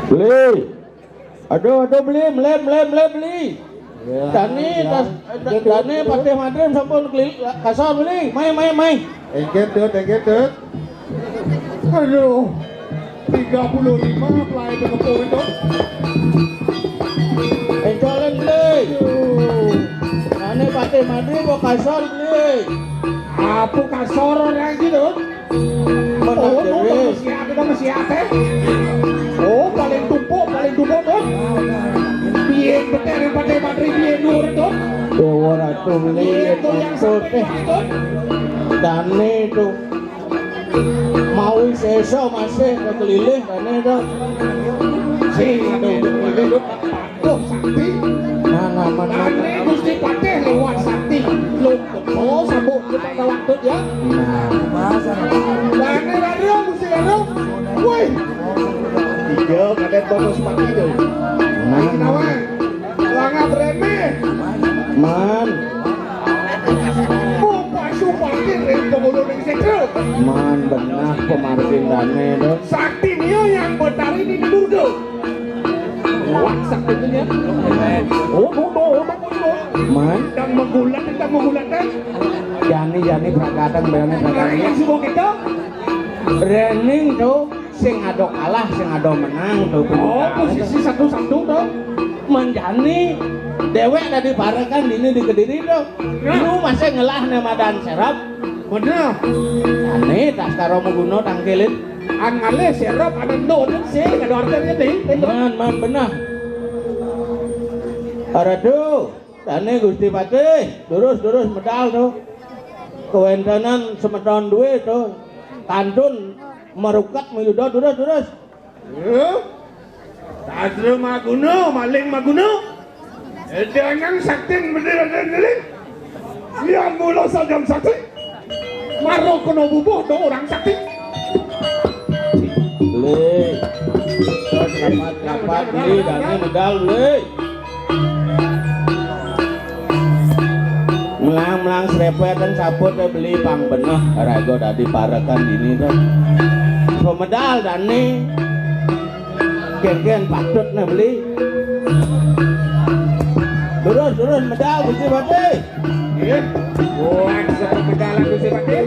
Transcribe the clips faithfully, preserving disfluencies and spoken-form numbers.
Beli. Aduh, aduh, beli, melep, melep, melep, beli. Ya, Dani, ya. Tas, Dani, Patih Madrim sampun kelil-, kasor, beli. Mai, mai, mai. Engket, Dut, engket, Dut. Aduh, tiga puluh lima pelai itu kepung itu. Encolen, beli. Aduh. Dani, Patih Madrim kok kasor, beli. Apa kasor orang gitu? Oh, no, no, masih ada, no, masih ada. Oh, paling tumpuk, paling tumpuk, no. Biyen beter pada materi biyen nur, no. Dewa Ratu Meli, Biyen tuh yang tuh sampai teh. Itu. Dani tuh. Mau seso masih kekeliling, Dani tuh. Sing ada itu. Duh, sakti. Nah, nah, mana? Dane Gusti Patih liwat sakti. Lho, oh, sambung kita kawan tut ya. Nah, masa? Dane Rarung, Gusti Rarung. Woi. Tiga, kadet bonus pagi tuh. Nah, nah. Langah breme. Man. Oh, Pak Supati, Ring Pemulung ning Sekre. Man, benah pemargin dane tuh. Sakti Nia yang Betari di Durga. Wah, sakti itu ya. Oh, oh, oh, oh, oh, oh. Man. Dan menggulat, dan menggulat, dan. Jani, jani, prakadang, jani, prakadang. Nah, yang semua kita. Rening tuh, sing ada kalah, sing ada menang tuh. Oh, posisi satu-satu tuh. Menjani, dewek tadi parekan dini di Kediri tuh. Nah. Lu masih ngelah ne madan serap. Bener. Ane, tas karo mengguno tangkilin. An ngalih serap, an endo, sih, ada artinya, ding, ding. Man, man, benah. Aradu, dane Gusti Patih, durus, durus, medal, tuh. Kewentenan semeton duwe, tuh. Kantun merukat, meyuda, durus, durus. Hah? Sastra Maguna, maling Maguna. Danang sakti bener-bener ngeling. Yang mula sajam sakti. Maro kena bubuh do orang sakti. Le. Rapat-rapat beli dane medal le. Melang-melang srepet dan saput ya beli pang beneh raga dadi parekan dini to. Pemedal dane. Gen-gen patut ne beli. Durus, durus medal Gusti Patih. Nggih. Buat satu medal Gusti Patih.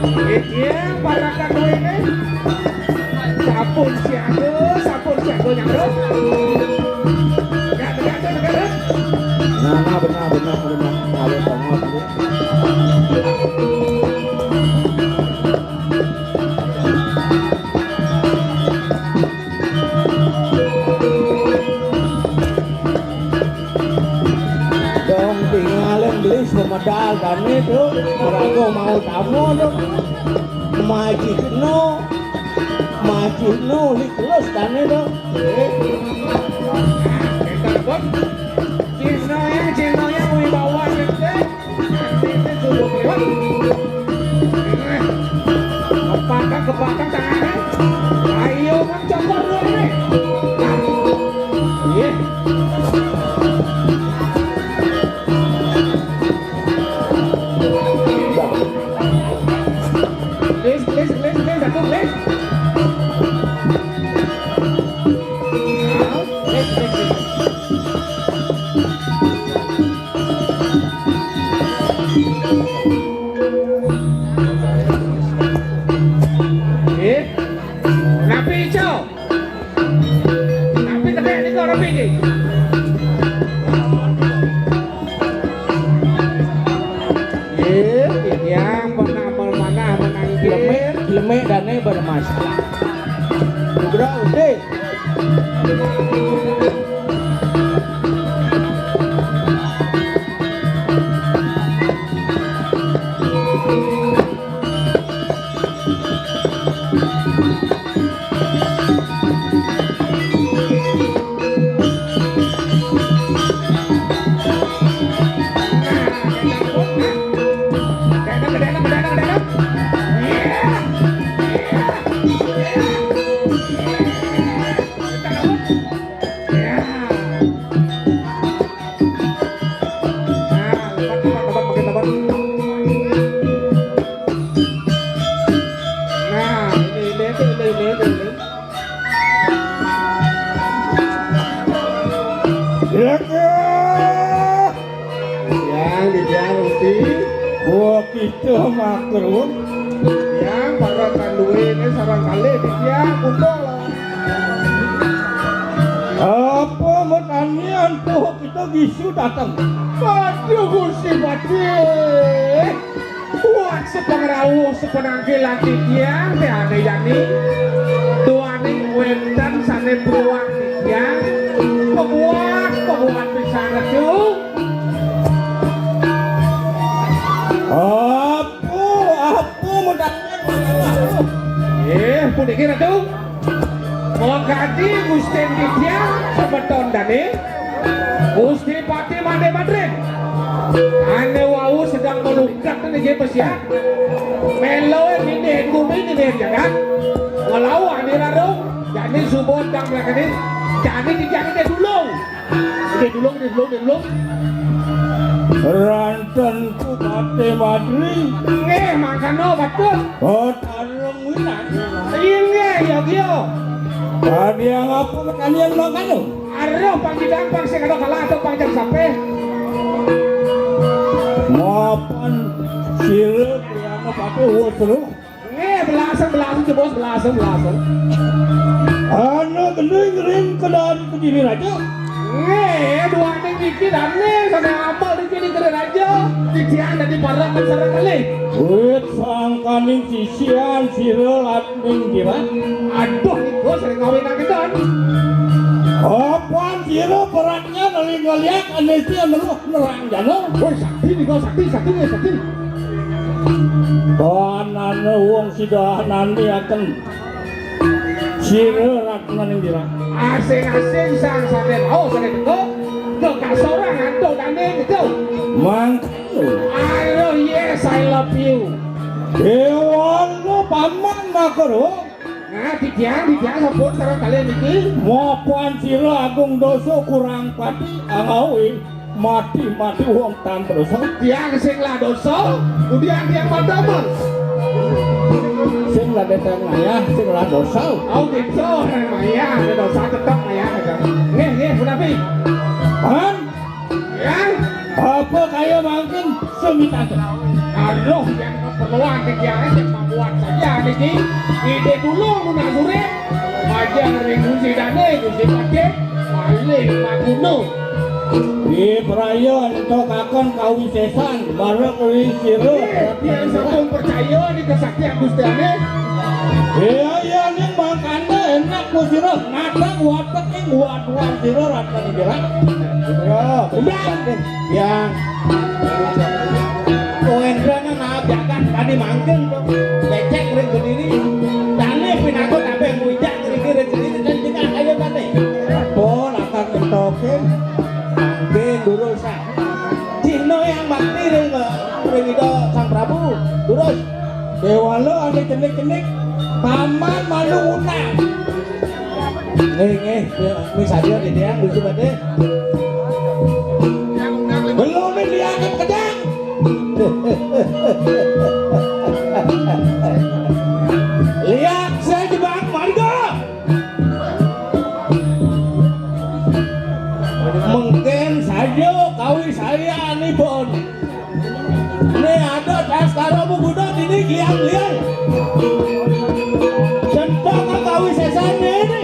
Nggih, dia parekan duene. Sampun siaga, sampun siaga nyangga. Nah, nah, benar, benar, benar. Ayo, bangun, Bu. Dong tinggalin beli semedal kami tuh, merago mau tamu tuh. Majikno, majikno, lik terus kami tuh. Cino yang, Cino yang wibawa gede. Kepatang, kepatang tangannya. Ayo, Bang, cokor dulu ini. Iya. Please, please, please, please, satu, please. Nah, please, please, please. Nggih. Napi ijo? Napi tebek nika napi nggih? Nggih, titiang pun amal manah menang lemek, lemek dane bermasalah. Nugroh Gusti. Nah, lebat, lebat, lebat, makin lebat. Nah, ini, ini, ini, ini, ini, ini. Ya, ya. Yang di dia ruti. Wah, kita maklum. Yang para kanduin ini sarang kali di dia kumpul. Apa metanian tuh kita gisu datang? Aduh, Gusti Patih. Kuat sepengerawuh, sepenangkil ati tiang, teh ane jani. Tuaning wenten sane bruwang tiang. Pebuat, pebuat pisan, Ratu. Apa, apa mudahan? Eh, puniki, Ratu. Mengkadi Gusti Ditya semeton dane, Gusti Pati Made Madrin. Ane wau sedang melukat niki besian. Melo nini bumi nini jagat. Walau ane rarung, jani subon dang melakani, jani dijani deh dulung. Deh dulung, deh dulung, deh dulung. Ranten ku Pati Madri. Nggih, mangkana bagus. Oh, tarung winan. Inggih, ya, ya. Tadi yang apa pertanyaan mangkana? Aduh, pang bidang, pang sing ada kalah atau pang jam sampai. Mapan sira kayana patuh wus terus. Nggih, belasan, belasan, coba belasan, belasan. Ana gending ring kedari kediri raja. Nggih, duaning iki dane sane amal iki ning kediri raja. Titiang dadi parang sareng kalih. Wit sangkaning sisian sira lan ning jiran. Aduh, niku sering ngawinang keton. Apan sira peratnya nali ngeliat anesti ameruh nerang jana. Woi, sakti niku, sakti, sakti, woi, sakti. Panane wong sida nani aten. Sira ratnaning dira. Asing-asing sang sate tau sate teko. Kekasorang antuk dane gitu. Mangkano. Aduh, yes, I love you. Dewa lo paman makaro. Nah, titiang, titiang sampun sareng kalian niki. Mapan sira agung dosa kurang pati angawi. Mati-mati wong tan dosa. Tiang sing lah dosa, kemudian tiang madamel. Sing lah detang ayah, sing lah dosa. Oh gitu, ayah ada dosa tetap ayah ada. Nggih, nggih, punapi? Han? Ya? Apa kaya mangkin semitan? Aduh, yang keperluan tiang sing membuat saja niki. Ide dulu mun nak surit. Majeng ring Gusti Dane, Gusti Pati, malih magunung. Di praya entokaken kawisesan, marep ri sira. Nggih, yen sampun percaya di kesaktian Gusti Ane. Iya, iya, ning mangkane enak ku sira, ngadak watek ing buat-buat sira, raten sira. Ya, udah. Ya. Kowe Indra nang naap jagat tadi mangkin to. Becek ring kediri. Dane pinakut kabeh mujak ring kediri dan jengah ayo tadi. Apa lakar entoke? Mangkin durus ah. Cina yang bakti ring, ring Ida Sang Prabu. Durus. Dewala ane cenik-cenik. Paman malu unang. Nggih, nggih. Wis saja, Dede, lucu badhe. Belum liakan kedang. Lihat saya jebak marga. Mungkin saja kawi saya anipun. Ini liang-liang. Centang kawisésané ini.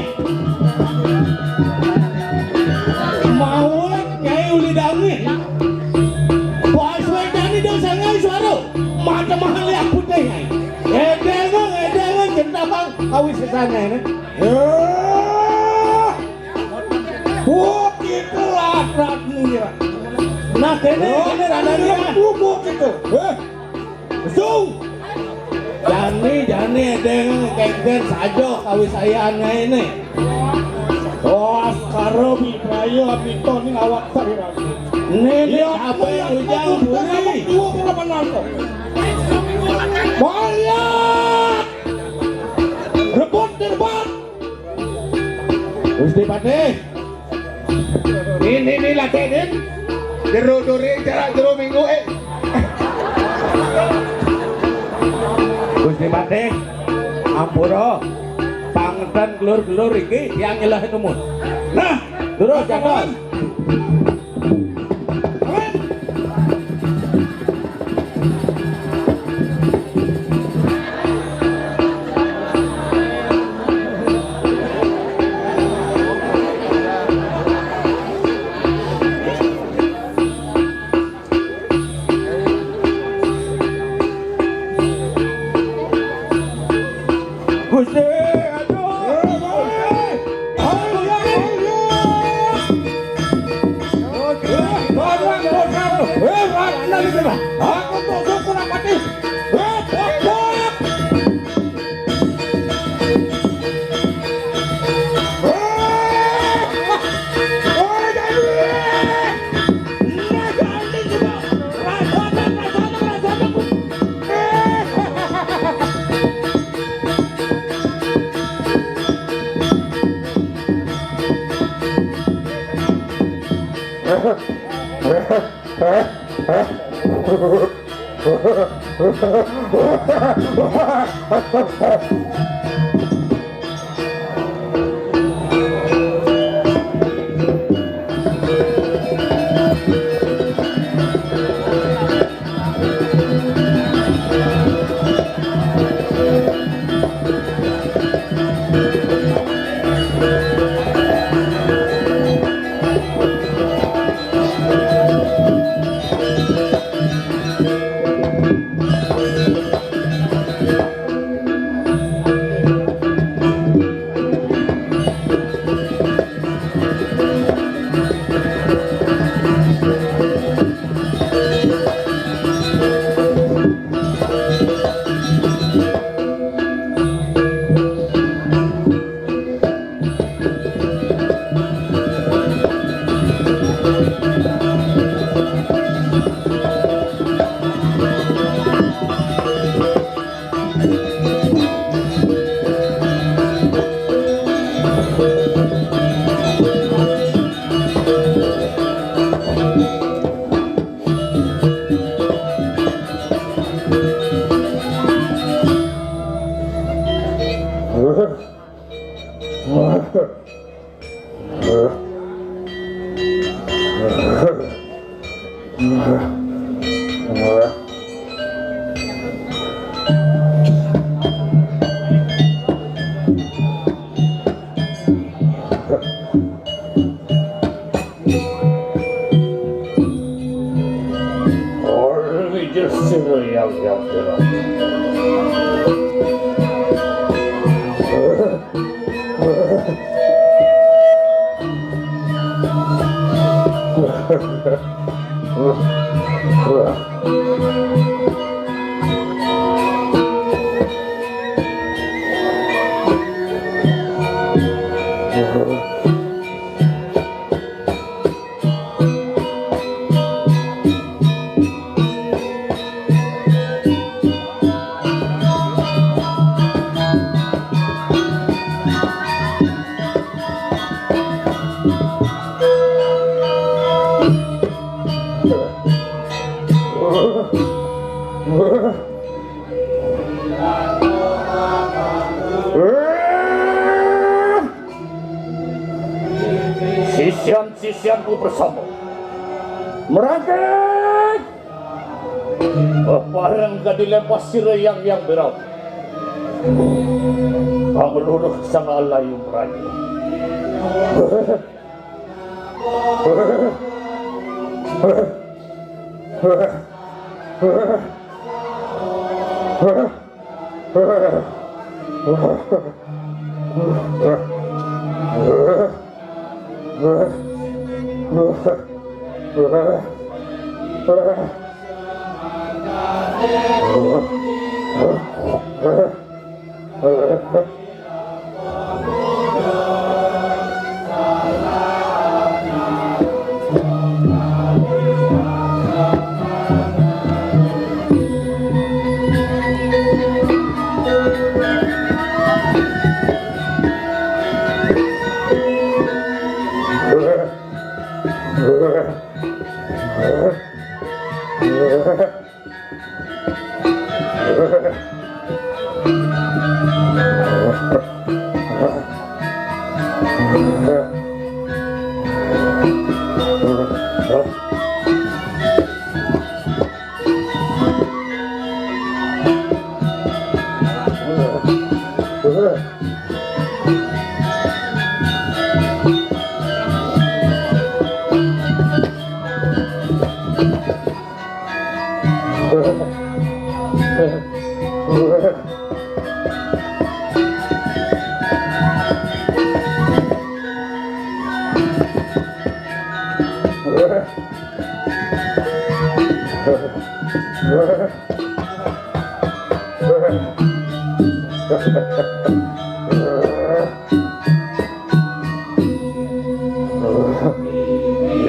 Maulit Nyai Uli Dangi. Pas wédani dong sangai suara. Macam mahal ya putih, Nyai. Édéngé, édéngé, centang kawisésané ini. Ya. Buk itu latrat nih, ya. Nah, kéné, kéné rananya. Buk itu. Héh. Sung. Jani, jani, édéng, kéngkén saja kawisayané ini. Wah, sekarang Mitrayo, Pito, ini awak saya. Ini, ini apa yang ujang buri? Dua puluh menang kok. Banyak. Rebut, rebut. Gusti Patih. Ini, ini lagi, Din. Jero duri, jarak jero minggu, eh. Gusti Patih, ampura. Pangetan gelur-gelur iki yang nyeleh numun. Nah, durus jatuh. Gusti, aduh. Aku tuh kurang mati. Sisian-sisianku bersama. Merangkak! Barang ka dilempas sira yang yang berau. Panglurus sang alayung raja.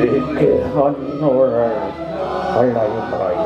Iki anu ora alai mrai.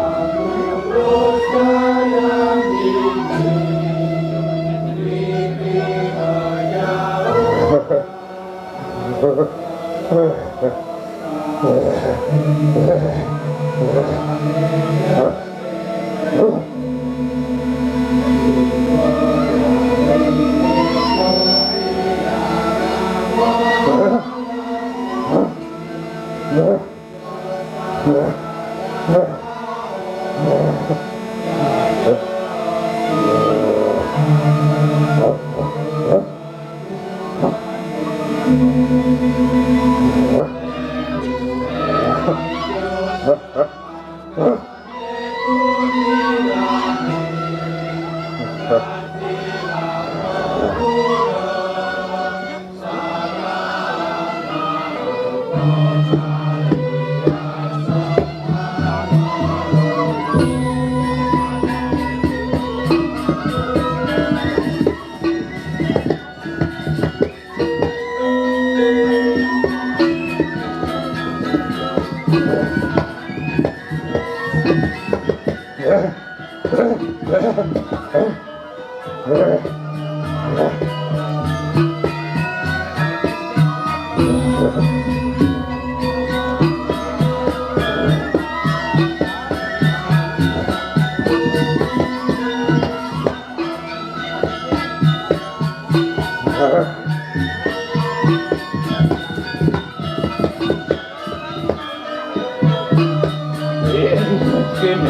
Kene,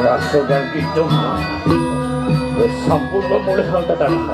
rasa dan kita sampun memulai hal tatanan.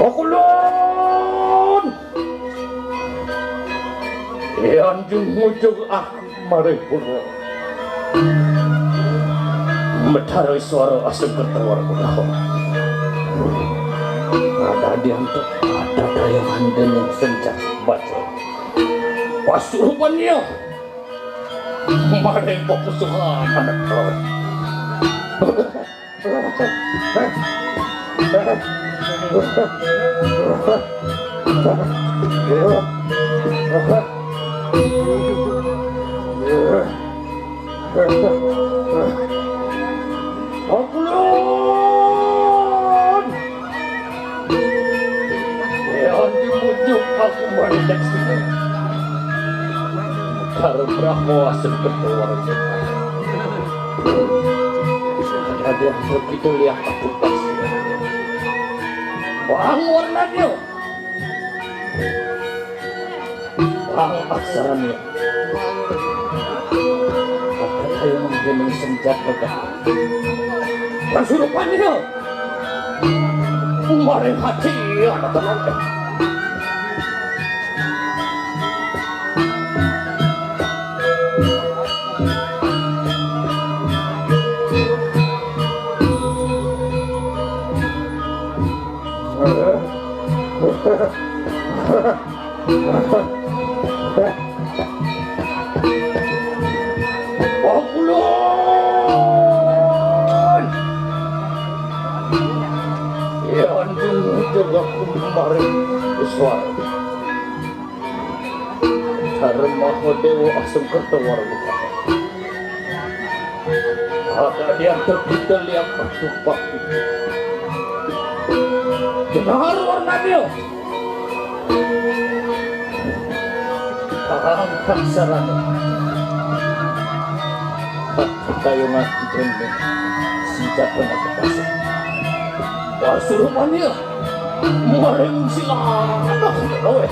Pakulun! Ian jumujuk aku maripura. Betara suara asung kertawar punaho. Ada diantuk, ada dayangan dening senjat baja. Pasurupan iya. Maring papusuhan anak. Akulon! Yan dimujuk aku maridak sini. Karo Brahmo asem ketuar. Ada begitu lihat aku pas. Bang warnanya. Bang aksaranya. Akan ayo menggendong senjata. Kasurupannya. Maring hati anak tenang. Pakulon! Yan dimujuk aku maring Iswara. Dharma Dewa asem kerta warna. Ada dia terbuka lihat aku paku. Benar warnanya. Angkat sarana. Kayungan dendeng. Senjata nak pasang. Pasurupannya. Maring sila. Aduh, aduh.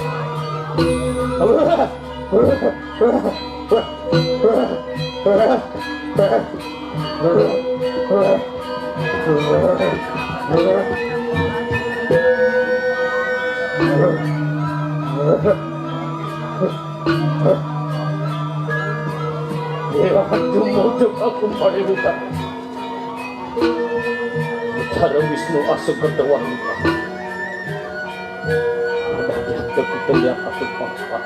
Dewa Jumujug aku paributan. Cara Wisnu asuh ketuan. Ada jatuh kita lihat aku papa.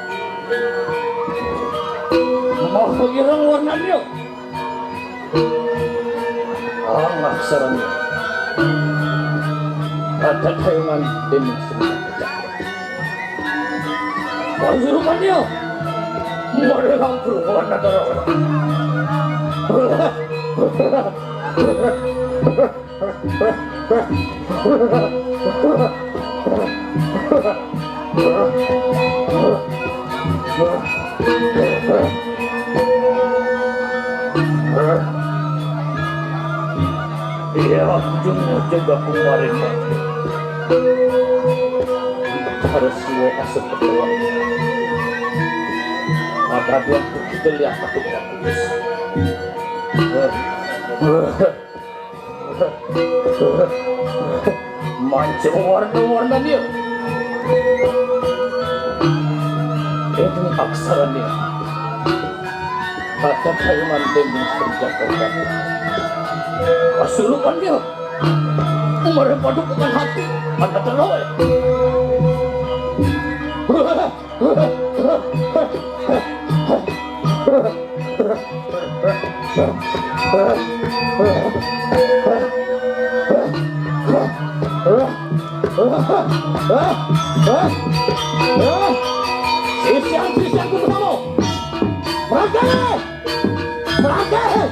Mau ireng warnanya. Angah sarana. Ada kayungan dening seni. Pansurupannya. Mari lampur wana dara. Iya, ujung-ujung aku maring. Harus suwe asep ketuan. Mata dua kita lihat aku bagus. Manca warna-warna dia. Itu aksara dia. Kata kayungan dendeng senjata. Asurupan dia. Umare padukuhan hati. Ada terlalu. Sisian, sisian, kudu kamu. Merangkak! Merangkak!